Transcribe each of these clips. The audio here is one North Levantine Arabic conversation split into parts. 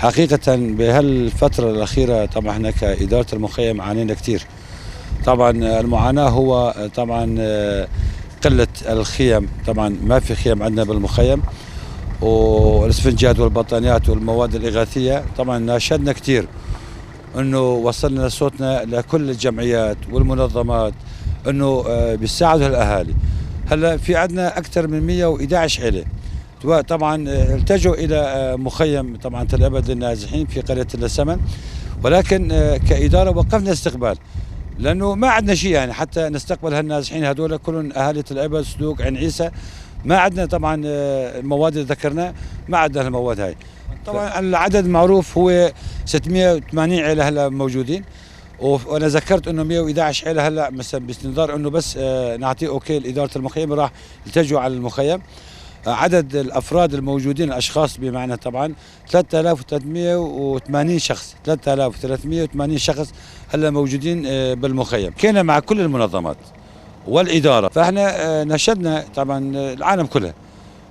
حقيقة بهالفترة الأخيرة طبعا احنا كإدارة المخيم عانينا كثير. طبعا المعاناة هو طبعا قلة الخيم، طبعا ما في خيم عندنا بالمخيم، والاسفنجات والبطانيات والمواد الإغاثية. طبعا ناشدنا كثير انه وصلنا صوتنا لكل الجمعيات والمنظمات انه بيساعدوا الاهالي. هلا في عندنا اكثر من 111 عيله طبعا التجوا الى مخيم طبعا تل ابد للنازحين في قرية السمن، ولكن كادارة وقفنا استقبال لانه ما عندنا شيء يعني حتى نستقبل هالنازحين هذول كلهم اهالي تل ابد، سلوك، عين عيسى. ما عندنا طبعا المواد اللي ذكرناها، ما عندنا المواد هاي. طبعا العدد معروف هو 680 عيله هلا موجودين، وانا ذكرت انه 111 عيله هلا مثلا باستنظار انه بس نعطيه okay لادارة المخيم راح يلتجوا على المخيم. عدد الافراد الموجودين الاشخاص بمعنى طبعا 3380 شخص، 3380 شخص هلا موجودين بالمخيم. كنا مع كل المنظمات والادارة، فاحنا نشدنا طبعا العالم كله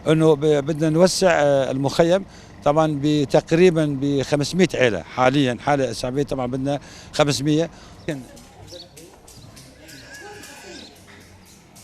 انه بدنا نوسع المخيم طبعا بتقريبا ب 500 عيله حاليا، حاله اسعافيه طبعا بدنا 500.